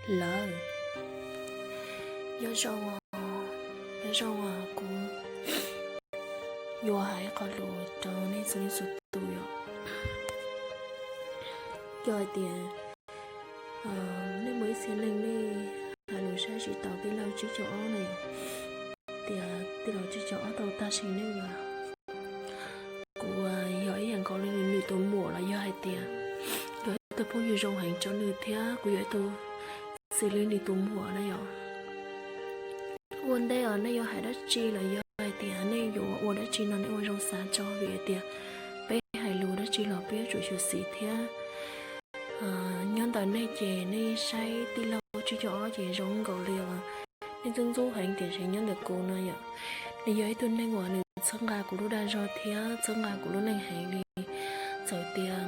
Lawv, nyob zoo, nyob zoo, kuv yuav hais qhov lus rau nej txhua leej txhua tus yom. Yog hais tias nej muaj ib txhia neej nej hais lus saib tsis taus tij laug tsib caug ob na yom, tias tij laug tsib caug ob tau tag sim neej lawm, kuv yog ib yam nkaus li nws tus muam los yog hais tias yog ib tug phooj ywg zoo heev rau nws thiab kuv yog ib tug xws li nws tus muam na yom. Ua ntej os nej yuav hais dab tsi los yog hais tias nej yuav ua dab tsi no nej ua zoo xav tso, vim hais tias peb hais lus dab tsi los peb yuav tsum xyuam xim thiab. Nyob ntawm nej ces nej saib tij laug tsib caug ob ces zoo nkaus li os, nej ntxub ntxub heev tiam sis nyob ntawm kuv no yom, nws yog ib tug neeg uas nws txhawb nqa kuv lub dag zog thiab txhawb nqa kuv lub neej heev li. Txawm tias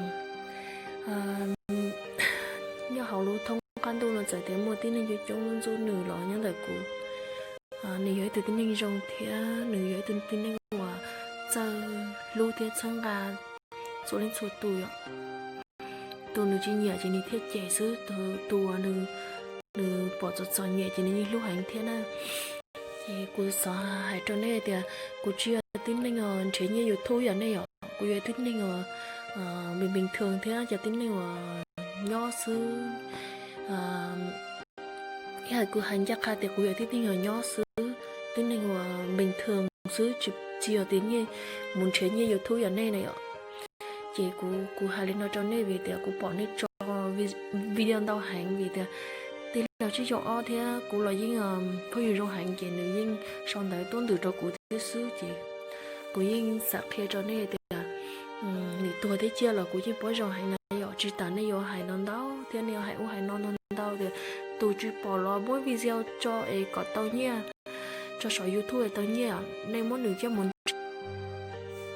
nyob hauv lub thoob qab ntuj no txawm tias muaj tib neeg coob coob ntxub nws los nyob ntawm kuv, nws yog ib tug tib neeg zoo thiab nws yog ib tug tib neeg uas txawj hlub thiab txhawb nqa txhua leej txhua tus yom. Tus nws tsis nyiam ces nws thiaj cem xwb, tus uas nws pom txom txom nyem ces nws yeej hlub heev thiab na. Ces kuv xav hais rau nej tias kuv tsis yog tib neeg uas nrhiav nyiaj YouTube yom nej yom, kuv yog tib neeg uas me npees thwm thiab cov tib neeg uas nyob xwb. Ib hais kuv hais ncaj qha tias kuv yog tib neeg uas nyob xwb, tib neeg uas npees thwm xwb, tsis yog tias mus nrhiav nyiaj YouTube yom nej na yom. Ces kuv hais li no rau nej vim tias kuv pom nej tso video ntau heev vim tias tij laug tsib caug ob thiab kuv los yeej phooj ywg zoo heev ces nws yeej sau ntawv tuaj ntws rau kuv thiab xwb ces kuv yeej xav qhia rau nej tias nws tuag thiab ciaj los kuv yeej pom zoo heev na yom. Tsis tas nej yuav hais no ntau thiab nej yuav hais ub hais no ntau ntau tias tus tsis pom los muab video tso es kom tau nyiaj, tso saum YouTube es tau nyiaj, nej muab nws coj mus nrhiav.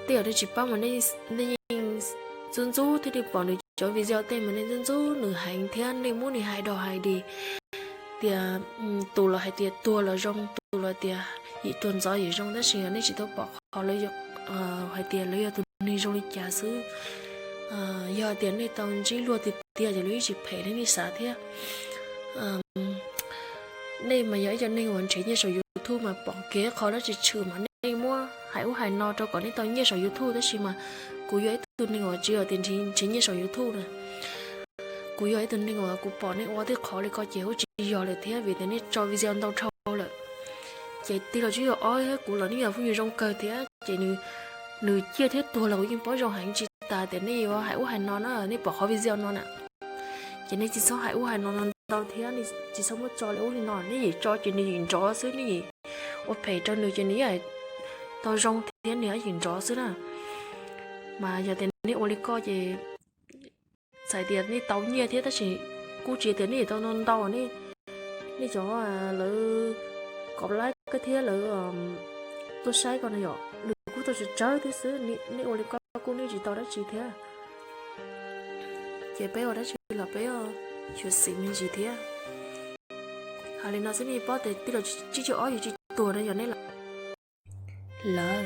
Tej yam nej tsis paub mas nej yeej ntxub ntxub thiab nej pom nws cov video tej mas nej ntxub ntxub nws heev thiab nej muab nws hais dog hais dig tias tus los hais tias tuag los zoo, tus los tias yim tuag ntxov yim zoo, tab sis nej tsis tau pom qhov lawv hais tias lawv yog tus neeg zoo li cas xwb. Yog tias nej tau ntsib luag tiag tiag ces luag yeej tsis phem li nej xav thiab. Nej mas yog ib co neeg uas nrhiav nyiaj saum YouTube mas pom kev qhov dab tsi tshwm mas nej muab hais ub hais no rau kom nej tau nyiaj saum YouTube, tab sis mas kuv yog ib tug neeg uas tsis yog tias nrhiav nyiaj saum YouTube na. Kuv yog ib tug neeg uas kuv pom nej ua tej qhov li ko ces kuj tsis yog lawm thiab vim tias nej tso video ntau dhau lawm. Ces tij laug tsib caug ob thiab kuv los nej yog phooj ywg zoo kawg thiab ces nws ciaj thiab tuag los kuv yeej paub zoo heev, tsis tas tias nej yuav hais ub hais no na, nej pom qhov video no na. Ces nej tsis txhob hais ub hais no ntau thiab, tsis txhob muab tso li ub li no, nej yim tso ces nws yim nrov xwb, nej yim ua phem rau nws ces nws yeej tau zoo thiab nws yeej yim nrov xwb na. Mas yog tias nej ua li ko ces txhais tias nej tau nyiaj thiab tab sis kuj tsis tias nej tau ntau ntau, nej cov lawv kov laib koj thiab lawv tuaj saib koj no yom, nws kuj tau tsawg tsawg thiab xwb, nej ua li ko kuj nej tsis tau dab tsi thiab. Ces peb ua dab tsi los peb xyuam xim me ntsis thiab. Hais li no xwb nej paub tias tij laug tsib caug ob yus tsis tuag na yom nej los. Lawv,